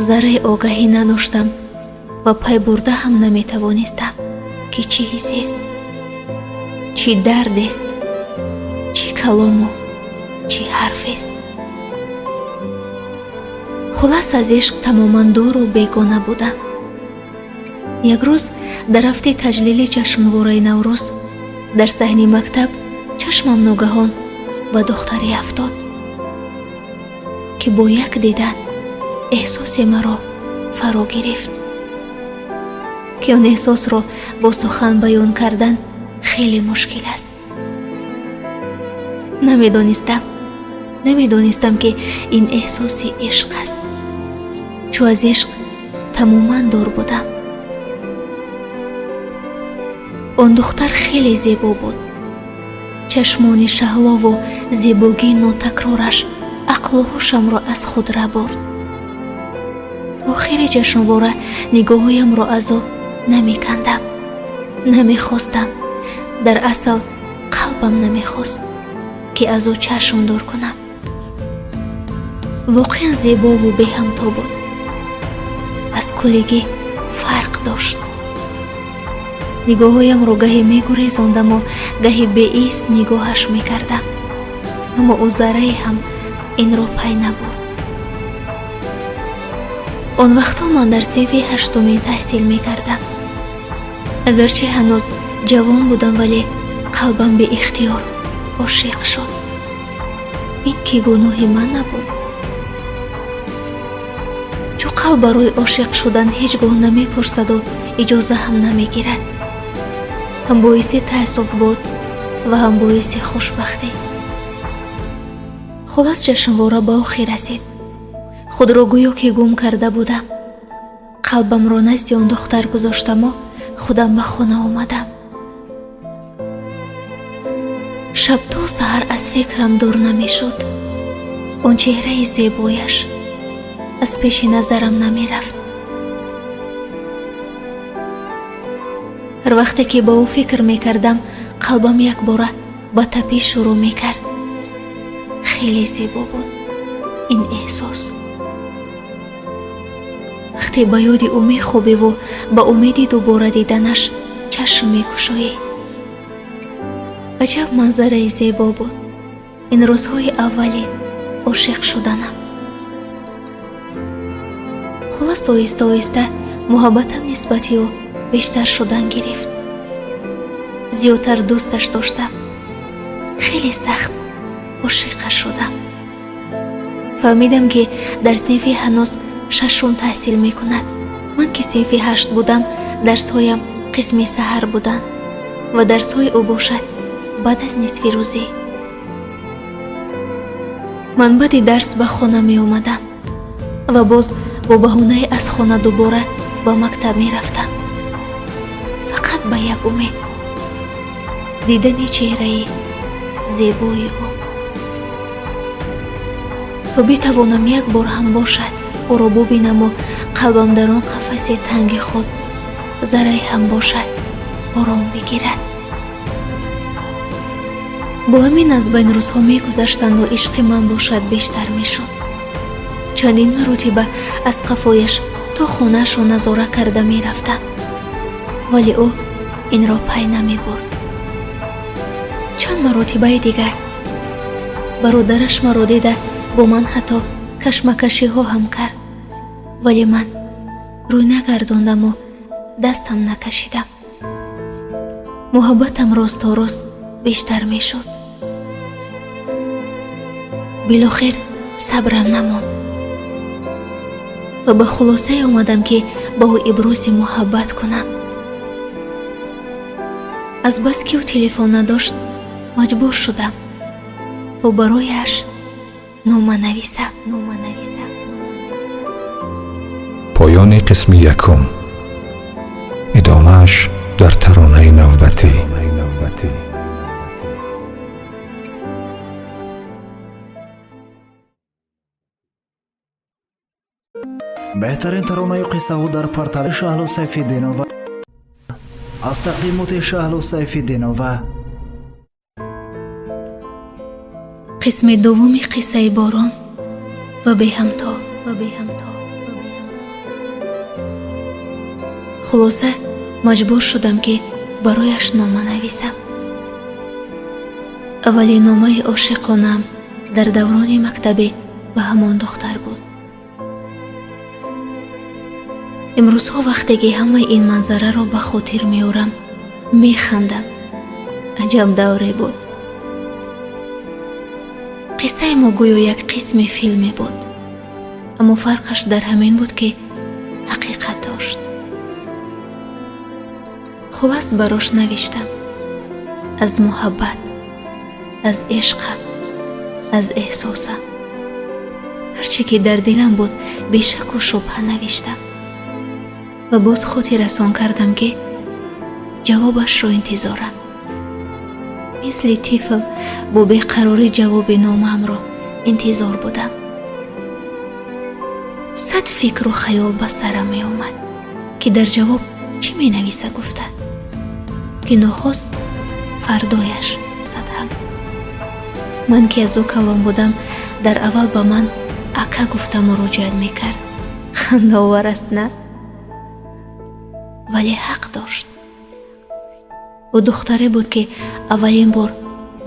Зарраи огаҳӣ надоштам ва пай бурда ҳам наметавонистам, ки чӣ ҳисест, чӣ дардест, чӣ калому чӣ ҳарфест. Хулас, аз ишқ тамоман дуру бегона будам. Як рӯз дар рафти таҷлили ҷашнвораи Наврӯз дар саҳни мактаб чашмам ногаҳон ба духтаре афтод, ки бо як дидан эҳсосе маро фаро гирифт, ки он эҳсосро бо сухан баён кардан хеле мушкил аст. Намедонистам, ки ин эҳсоси ишқ аст, чу аз ишқ тамоман дур будам. Он духтар хеле зебо буд. Чашмони шаҳлову зебогии нотакрораш ақлу ҳушамро аз худ рабурд. То охири ҷашнвора нигоҳҳоямро аз ӯ намекандам. Намехостам, дар асл қалбам намехост, ки аз ӯ чашм дур кунам. Воқеан зебову беҳамто буд, аз куллигӣ фарқ дошт. Нигоҳҳоямро гаҳе мегурезондаму гаҳе беист нигоҳаш мекардам, аммо ӯ заррае ҳам инро пай набурд. Он вақтҳо ман дар синфи ҳаштумин таҳсил мекардам. Агарчи ҳанӯз ҷавон будам, вале қалбам беихтиёр ошиқ шуд. Ин ки гуноҳи ман набуд, чу қалб барои ошиқ шудан ҳеҷ гоҳ намепурсаду иҷоза ҳам намегирад. Ҳам боиси таассуф буд ва ҳам боиси хушбахтӣ. Хулас, ҷашнвора ба охир расид. Худро гӯё ки гум карда будам. Қалбамро назди он духтар гузоштаму худам ба хона омадам. Шаб то саҳар аз фикрам дур намешуд. Он чеҳраи зебояш аз пеши назарам намерафт. Ҳар вақте ки ба ӯ фикр мекардам, қалбам якбора ба тапиш шурӯъ мекард. Хеле зебо буд ин эҳсос. Вақте ба ёди ӯ мехобиву ба умеди дубора диданаш чашм мекушоӣ. Аҷаб манзараи зебо буд ин рӯзҳои аввали ошиқ шуданам. Хулас, оҳиста оҳиста муҳаббатам нисбати ӯ бештар шудан гирифт. Зиёдтар дӯсташ доштам. Хеле сахт ошиқаш шудам. Фаҳмидам, ки дар синфи ҳанӯз шашум таҳсил мекунад. Ман ки синфи ҳашт будам, дарсҳоям қисми саҳар буданд ва дарсҳои ӯ бошад баъд аз нисфи рӯзӣ. Ман баъди дарс ба хона меомадам ва боз бо баҳонаи аз хона дубора ба мактаб мерафтам, фақат ба як умед: дидани чеҳраи зебои ӯ, то битавонам як бор ҳам бошад ӯро бубинаму қалбам дар он қафаси танги худ заррае ҳам бошад ором бигирад. Бо ҳамин аз байн рӯзҳо мегузаштанду ишқи ман бошад бештар мешуд. Чандин маротиба аз қафояш то хонаашро назора карда мерафтам, вале ӯ инро пай намебурд. Чанд маротибаи дигар бародараш маро дида, бо ман ҳатто кашмакашиҳо ҳам кард, вале ман рӯй нагардондаму дастам накашидам. Муҳаббатам рӯз то рӯз бештар мешуд. Билохир сабрам намонд ва ба хулосае омадам, ки ба ӯ ибрози муҳаббат кунам. Азбаски ӯ телефон надошт, маҷбур шудам, то барояш нома нависам. Поёни қисми якум. Идомааш дар таронаи навбатӣ. Беҳтарин таронаю қиссаҳо дар портали Шаҳло Сайфиддинова аз тақдимоти Шаҳло Сайфиддинова. Қисми дуввуми қиссаи борон ва беҳамто. Хулоса, маҷбур шудам, ки барояш нома нависам. Аввалин номаи ошиқонаам дар даврони мактабӣ ба ҳамон духтар буд. Имрӯзҳо вақте ки ҳамаи ин манзараро ба хотир меорам, механдам. Аҷаб давре буд. Қиссаи мо гӯё як қисми филме буд, аммо фарқаш дар ҳамин буд, ки ҳақиқат дошт. Хулас, барош навиштам аз муҳаббат, аз ишқам, аз эҳсосам. Ҳар чӣ ки дар дилам буд, бешаку шубҳа навиштам ва боз хотиррасон кардам, ки ҷавобашро интизорам. Мисли тифл бо беқарорӣ ҷавоби номаамро интизор будам. Сад фикру хаёл ба сарам меомад, ки дар ҷавоб чӣ менависа гуфта, ки нохост фардояш задам. Ман ки аз ӯ калон будам, дар аввал ба ман ака гуфта муроҷиат мекард. Хандаовар аст, на? Вале ҳақ дошт. Ӯ духтаре буд, ки аввалин бор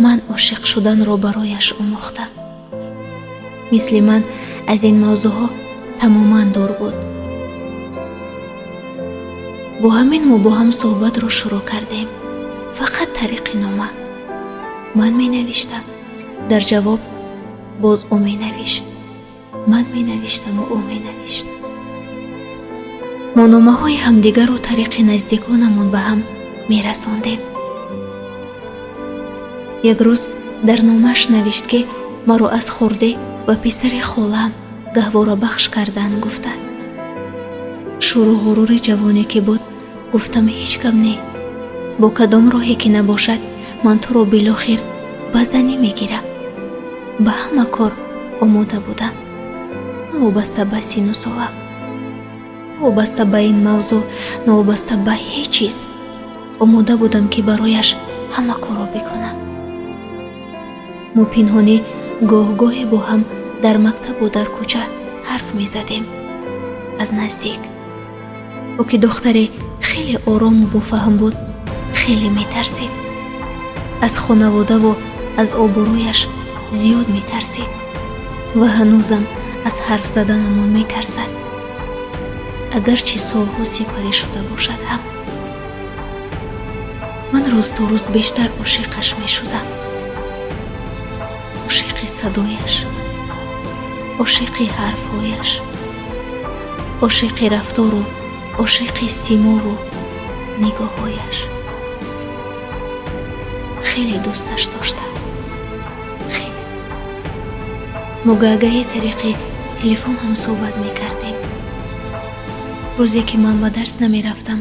ман ошиқ шуданро барояш омӯхтам. Мисли ман аз ин мавзӯъҳо тамоман дур буд. Бо ҳамин мо бо ҳам суҳбатро шурӯъ кардем, фақат тариқи нома. Ман менавиштам, дар ҷавоб боз ӯ менавишт, ман менавиштаму ӯ менавишт. Мо номаҳои ҳамдигарро тариқи наздиконамон ба ҳам мерасондем. Як рӯз дар номааш навишт, ки маро аз хурдӣ ба писари холаам гаҳворабахш кардан гуфта. Шӯру ғурури ҷавоне ки буд, гуфтам: «Ҳеҷ гап не, бо кадом роҳе ки набошад, ман туро билохир ба занӣ мегирам». Ба ҳама кор омода будам, новобаста ба сину солам, новобаста ба ин мавзӯъ, новобаста ба ҳеҷ чиз омода будам, ки барояш ҳама корро бикунам. Мо пинҳонӣ гоҳ-гоҳе бо ҳам дар мактабу дар кӯча ҳарф мезадем аз наздик. Ӯ ки духтаре хеле орому бофаҳм буд, хеле метарсид. Аз хонаводаву аз обрӯяш зиёд метарсид ва ҳанӯзам аз ҳарф заданамон метарсад, агарчи солҳо сипарӣ шуда бошад ҳам. Ман рӯз то рӯз бештар ошиқаш мешудам, ошиқи садояш, ошиқи ҳарфҳояш, ошиқи рафтору ошиқи симову нигоҳҳояш. Хеле дӯсташ доштам, хеле. Мо гаҳгаҳе тариқи телефон ҳам суҳбат мекардем. Рӯзе ки ман ба дарс намерафтам,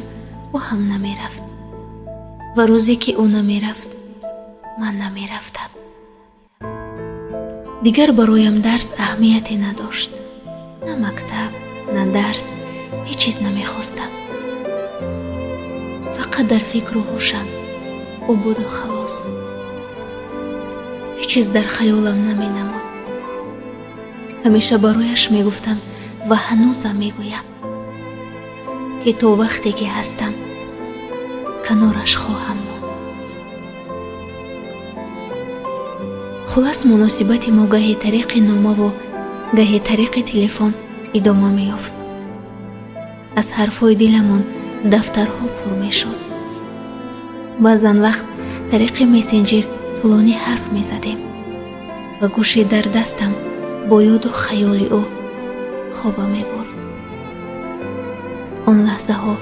ӯ ҳам намерафт ва рӯзе ки ӯ намерафт, ман намерафтам. Дигар бароям дарс аҳамияте надошт, на мактаб, на дарс, ҳеҷ чиз намехостам. Фақат дар фикру ҳушам ӯ буду халос. Ҳеҷ чиз дар хаёлам наменамуд. Ҳамеша барояш мегуфтам ва ҳанӯзам мегӯям, ки то вақте ки ҳастам, канораш хоҳам монд. Хулас, муносибати мо гаҳе тариқи номаву гаҳе тариқи телефон идома меёфт. Аз ҳарфҳои диламон дафтарҳо пур мешуд. Баъзан вақт тариқи мессенҷер тӯлонӣ ҳарф мезадем ва гӯши дар дастам бо ёду хаёли ӯ хоба мебурд. Он лаҳзаҳо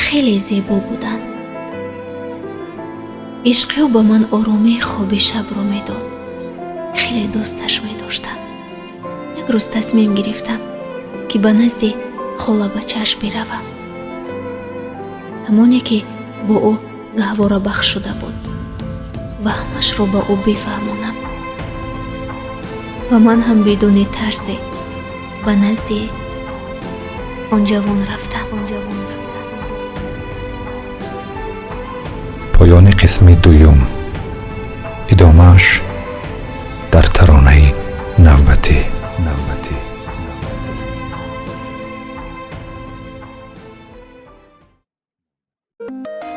хеле зебо буданд. Ишқи ӯ ба ман оромии хоби шабро медод. Хеле дӯсташ медоштам. Як рӯз тасмим гирифтам, ки ба назди холабачааш биравам, ҳамоне ки бо ӯ гаҳворабахш шуда буд, ва ҳамашро ба ӯ бифаҳмонам. Ва ман ҳам бидуни тарсе ба назди он ҷавон рафтам. Поёни қисми дуюм. Идомааш дар таронаи навбатӣ.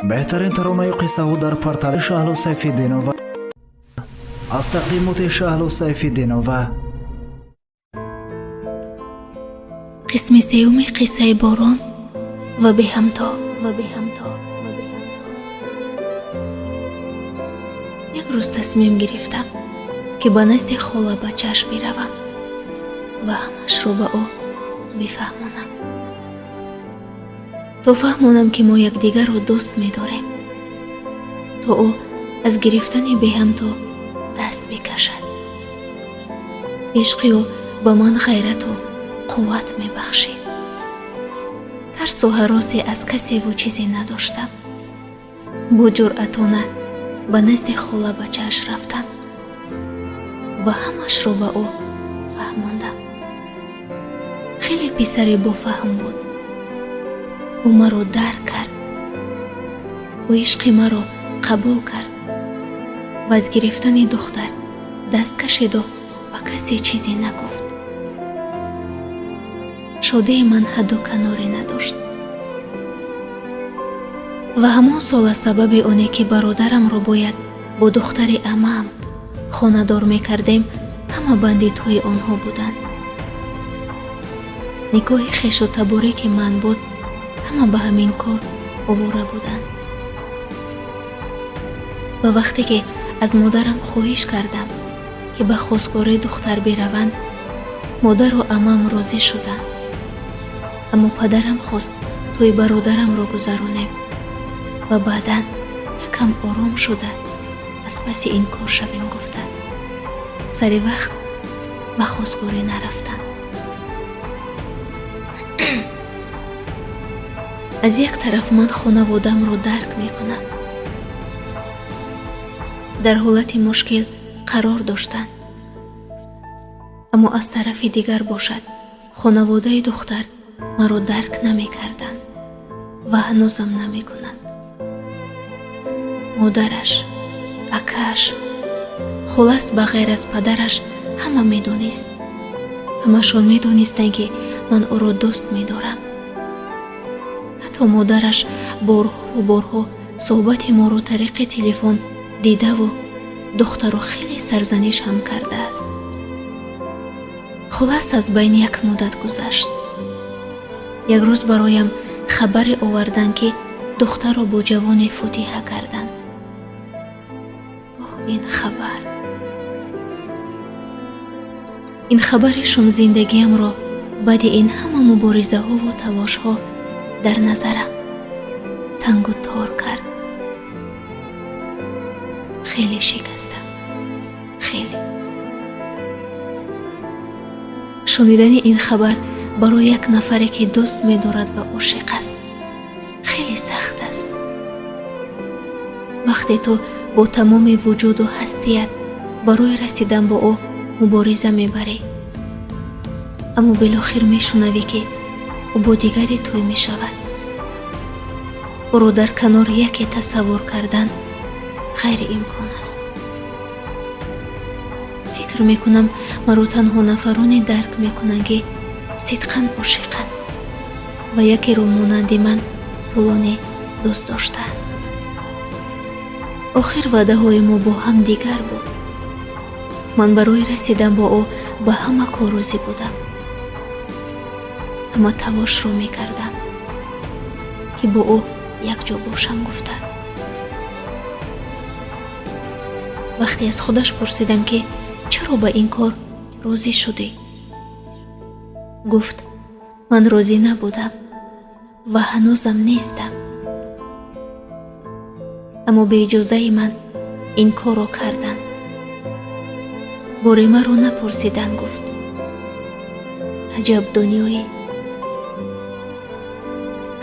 Беҳтарин таронаю қиссаҳо дар портали Шаҳло Сайфиддинова аз тақдимоти Шаҳло Сайфиддинова. Қисми сеюми қиссаи борон ва беҳамто. Як рӯз тасмим гирифтам, ки ба назди холабачааш биравам ва ҳамашро ба ӯ бифаҳмонам, то фаҳмонам, ки мо якдигарро дӯст медорем, то ӯ аз гирифтани беҳамто даст бикашад. Ишқи ӯ ба ман ғайрату қувват мебахшид. Тарсу ҳаросе аз касеву чизе надоштам. Бо ҷуръатона ба назди холабачааш рафтам ва ҳамашро ба ӯ фаҳмондам. Хеле писаре бофаҳм буд. Ӯ маро дарк кард. Ӯ ишқи маро қабул кард ва аз гирифтани духтар даст кашиду ба касе чизе нагуфт. Шодии ман ҳадду каноре надошт. Ва ҳамон сол аз сабаби оне, ки бародарамро бояд бо духтари амаам хонадор мекардем, ҳама банди тӯи онҳо буданд. Никоҳи хешу таборе ки ман буд, ҳама ба ҳамин кор овора буданд. Ва вақте ки аз модарам хоҳиш кардам, ки ба хостгории духтар бираванд, модару амам розӣ шуданд. Аммо падарам хост тӯи бародарамро гузаронем ва баъдан якам ором шуда аз паси ин кор шавем гуфта. Сари вақт ба хостгорӣ нарафтам. Аз як тараф ман хонаводамро дарк мекунам. Дар ҳолати мушкил қарор доштанд. Аммо аз тарафи дигар бошад, хонаводаи духтар маро дарк намекарданд ва ҳанӯзам намекунанд. Модараш, акааш, хулас ба ғайр аз падараш ҳама медонист. Ҳамашон медонистанд, ки ман ӯро дӯст медорам. Ҳатто модараш борҳову борҳо суҳбати моро тариқи телефон дидаву духтаро хеле сарзаниш ҳам кардааст. Хулас аз байни як муддат гузашт. Як рӯз бароям хабаре оварданд, ки духтарро бо ҷавоне фотиҳа карданд. Оҳ, ин хабар! Ин хабари шумзиндагиамро баъди ин ҳама муборизаҳову талошҳо дар назарам тангу тор кард. Хеле шикастам, хеле. Шунидани ин хабар барои як нафаре, ки дӯст медорад ва ошиқ аст, хеле сахт аст. Вақте ту бо тамоми вуҷуду ҳастият барои расидан ба ӯ мубориза мебарӣ, аммо билохир мешунавӣ, ки ӯ бо дигаре тӯй мешавад. Ӯро дар канори яке тасаввур кардан ғайриимкон аст. Фикр мекунам, маро танҳо нафароне дарк мекунанд, ки сидқан ошиқанд ва якеро монанди ман тӯлонӣ дӯст доштаанд. Охир ваъдаҳои мо бо ҳам дигар буд. Ман барои расидан бо ӯ ба ҳама кор розӣ будам. Ҳама талошро мекардам, ки бо ӯ якҷо бошам гуфта. Вақте аз худаш пурсидам, ки чаро ба ин кор розӣ шудӣ, гуфт: ман розӣ набудам ва ҳанӯзам нестам. Аммо беиҷозаи ман ин корро карданд. Боре маро напурсиданд, гуфт. Аҷаб дунёе!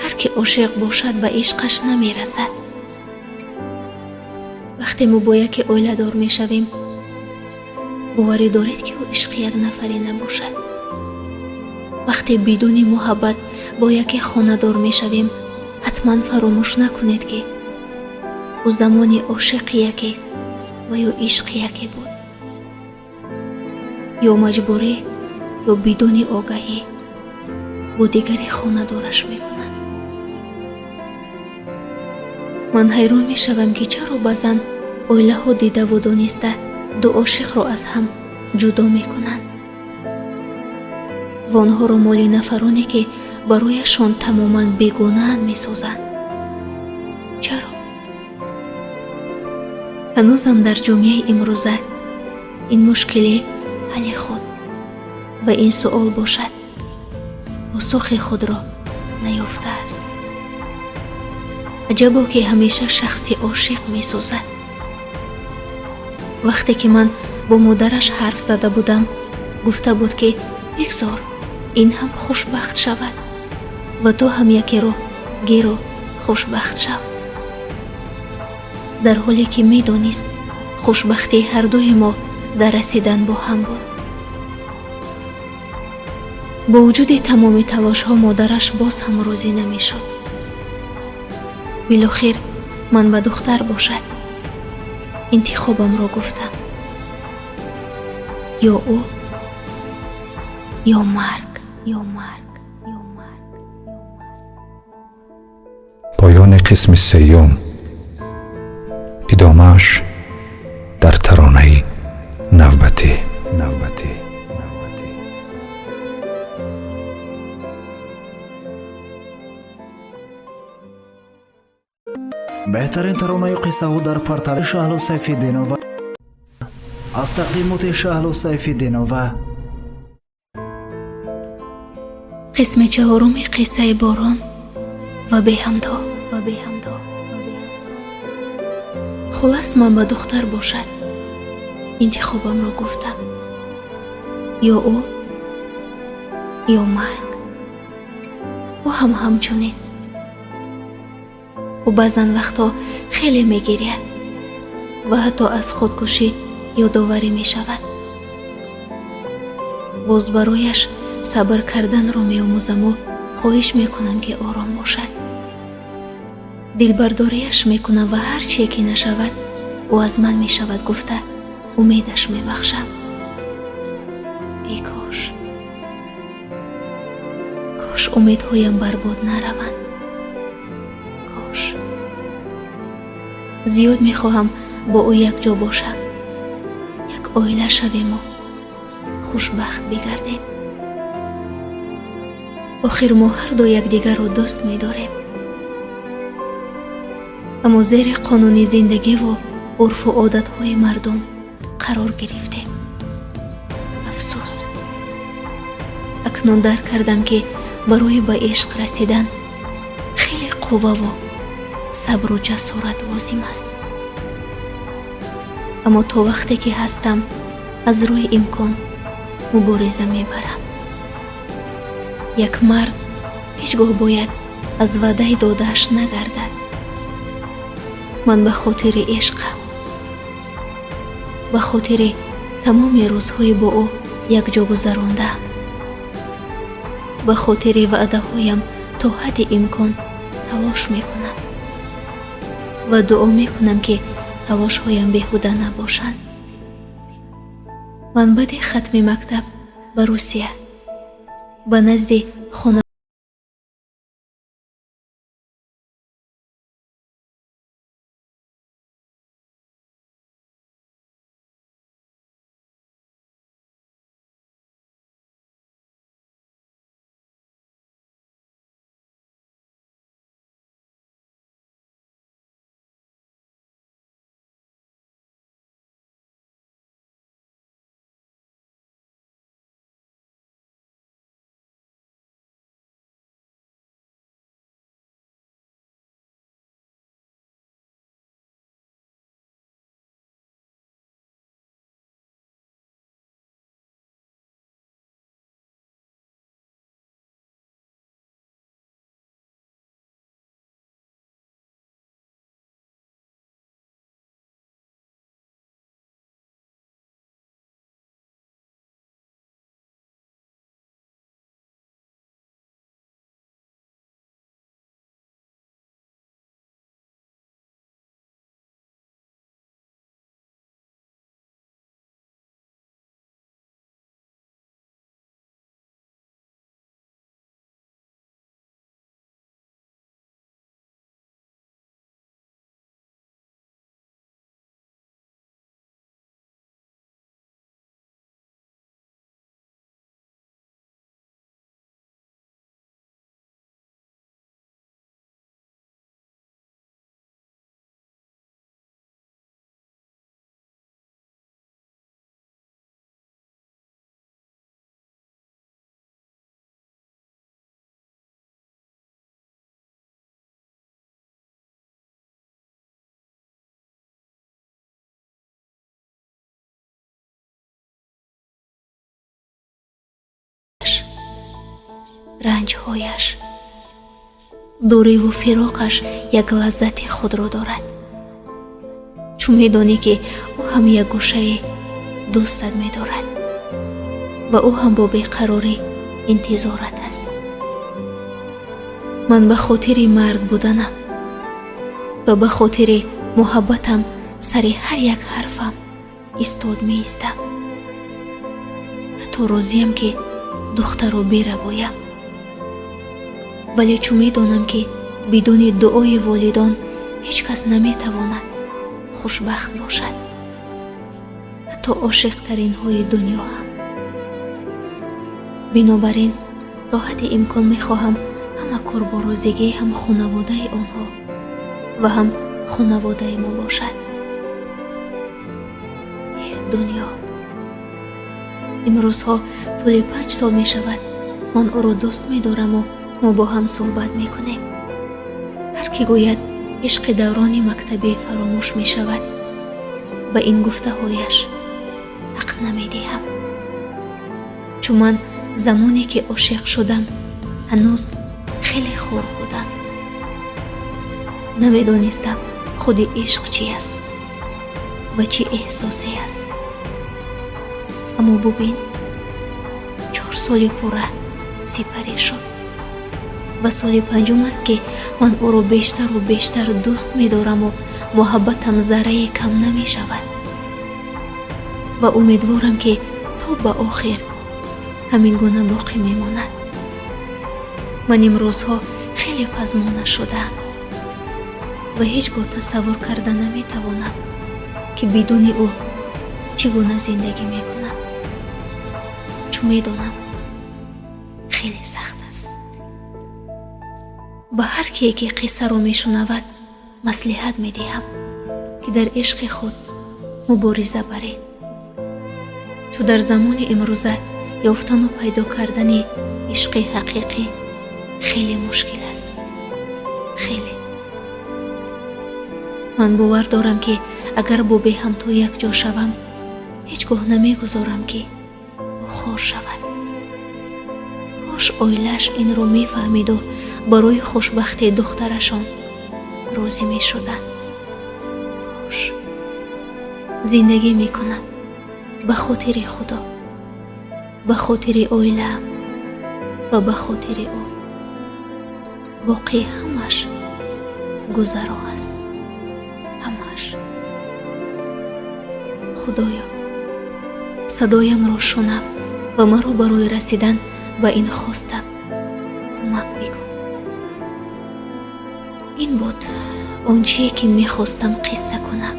Ҳар ки ошиқ бошад, ба ишқаш намерасад. Вақте мо бо яке оиладор мешавем, боварӣ доред, ки ӯ ишқи як нафаре набошад? Вақте бидуни муҳаббат бо яке хонадор мешавем, ҳатман фаромӯш накунед, ки ӯ замони ошиқи яке ва ё ишқи яке буд. Ё маҷбурӣ, ё бидуни огаҳӣ бо дигаре хонадораш мекунад. Ман ҳайрон мешавам, ки чаро баъзан оилаҳо дидаву дониста ду ошиқро аз ҳам ҷудо мекунанд ва онҳоро моли нафароне, ки барояшон тамоман бегонаанд, месозанд. Чаро? Ҳанӯзам дар ҷомеаи имрӯза ин мушкилӣ ҳалли худ ва ин суол бошад посухи худро наёфтааст. Аҷабо, ки ҳамеша шахси ошиқ месӯзад. Вақте ки ман бо модараш ҳарф зада будам, гуфта буд, ки бигзор ин ҳам хушбахт шавад ва ту ҳам якеро гиру хушбахт шав, дар ҳоле ки медонист, хушбахтии ҳардуи мо дар расидан бо ҳам буд. Бо вуҷуди тамоми талошҳо модараш боз ҳам розӣ намешуд. Билохир ман ба духтар бошад интихобамро гуфтам: ё ӯ, ё марг, ё марг, ё марг. Поёни қисми сеюм. Идомааш дар таронаи навбатӣ, навбатӣ. Беҳтарин таронаю қиссаҳо дар портали Шаҳло Сайфиддинова аз тақдимоти Шаҳло Сайфиддинова. Қисми чаҳоруми қиссаи борон ва беҳамто, ва беҳамто. Хулас, ман ба духтар бошад интихобамро гуфтам: ё ӯ, ё марг. Ӯ ҳам ҳамчунин. Ӯ баъзан вақтҳо хеле мегиряд ва ҳатто аз худкушӣ ёдоварӣ мешавад. Боз барояш сабр карданро меомӯзаму хоҳиш мекунам, ки ором бошад. Дилбардориаш мекунам ва ҳар чие ки нашавад, ӯ аз ман мешавад гуфта умедаш мебахшам. Эй кош, кош умедҳоям барбод нараванд. Кош. Зиёд мехоҳам бо ӯ якҷо бошам, як оила шавему хушбахт бигардем. Охир мо ҳарду якдигарро дӯст медорем, аммо зери қонуни зиндагиву урфу одатҳои мардум қарор гирифтем. Афсӯс, акнун дарк кардам, ки барои ба ишқ расидан хеле қувваву сабру ҷасорат лозим аст. Аммо то вақте ки ҳастам, аз рӯи имкон мубориза мебарам. Як мард ҳеҷ гоҳ бояд аз ваъдаи додааш нагардад. Ман ба хотири ишқам, ба хотири тамоми рӯзҳои бо ӯ якҷо гузарондаам, ба хотири ваъдаҳоям то ҳадди имкон талош мекунам ва дуо мекунам, ки талошҳоям беҳуда набошанд. Ман баъди хатми мактаб ба Русия ба назди хона Ранҷҳояш, дуриву фироқаш як лаззати худро дорад, чун медонӣ, ки ӯ ҳам як гӯшае дӯстат медорад ва ӯ ҳам бо беқарорӣ интизорат аст. Ман ба хотири мард буданам ва ба хотири муҳаббатам сари ҳар як ҳарфам истод меистам. Ҳатто розиям, ки духтаро бирабоям, вале чун медонам, ки бидуни дуои волидон ҳеҷ кас наметавонад хушбахт бошад, ҳатто ошиқтаринҳои дунё ҳам. Бинобар ин, то ҳадди имкон мехоҳам ҳама кор бо розигии ҳам хонаводаи онҳо ва ҳам хонаводаи мо бошад. Дунё, имрӯзҳо тӯли 5 сол мешавад, ман ӯро дӯст медораму мо бо ҳам суҳбат мекунем. Ҳар кӣ гӯяд ишқи даврони мактабӣ фаромӯш мешавад, ба ин гуфтаҳояш ҳақ намедиҳам, чун ман замоне ки ошиқ шудам, ҳанӯз хеле хурд будам, намедонистам худи ишқ чи аст ва чӣ эҳсосе аст. Аммо бубин, 4 соли пурра сипарӣ шуд ва соли панҷум аст, ки ман ӯро бештару бештар дӯст медораму муҳаббатам заррае кам намешавад ва умедворам, ки то ба охир ҳамин гуна боқӣ мемонад. Ман имрӯзҳо хеле пазмона шудаам ва ҳеҷ гоҳ тасаввур карда наметавонам, ки бидуни ӯ чӣ гуна зиндагӣ мекунам, чун медонам, хеле сахт аст. Ба ҳар кие ки қиссаро мешунавад, маслиҳат медиҳам, ки дар ишқи худ мубориза баред, чун дар замони имрӯза ёфтану пайдо кардани ишқи ҳақиқӣ хеле мушкил аст, хеле. Ман бовар дорам, ки агар бо беҳамто якҷо шавам, ҳеҷ гоҳ намегузорам, ки ӯ хор шавад. Кош оилааш инро мефаҳмиду барои хушбахтии духтарашон розӣ мешуданд. Кош. Зиндагӣ мекунам ба хотири Худо, ба хотири оилаам ва ба хотири ӯ. Боқӣ ҳамаш гузаро аст, ҳамаш. Худоё, садоямро шунав ва маро барои расидан ба ин хостам кӯмак бикун. Ин буд он чие, ки мехостам қисса кунам.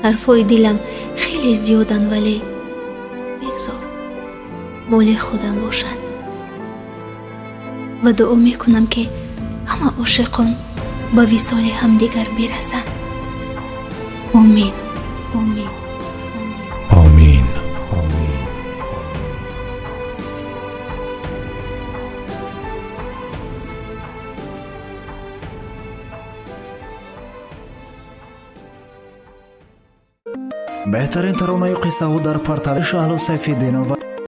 Ҳарфҳои дилам хеле зиёданд, вале бигзор моли худам бошад ва дуо мекунам, ки ҳама ошиқон ба висоли ҳамдигар бирасанд. Омин, омин. Омин, омин. Беҳтарин таронаю қиссаҳо дар портали Шаҳло Сайфиддинова.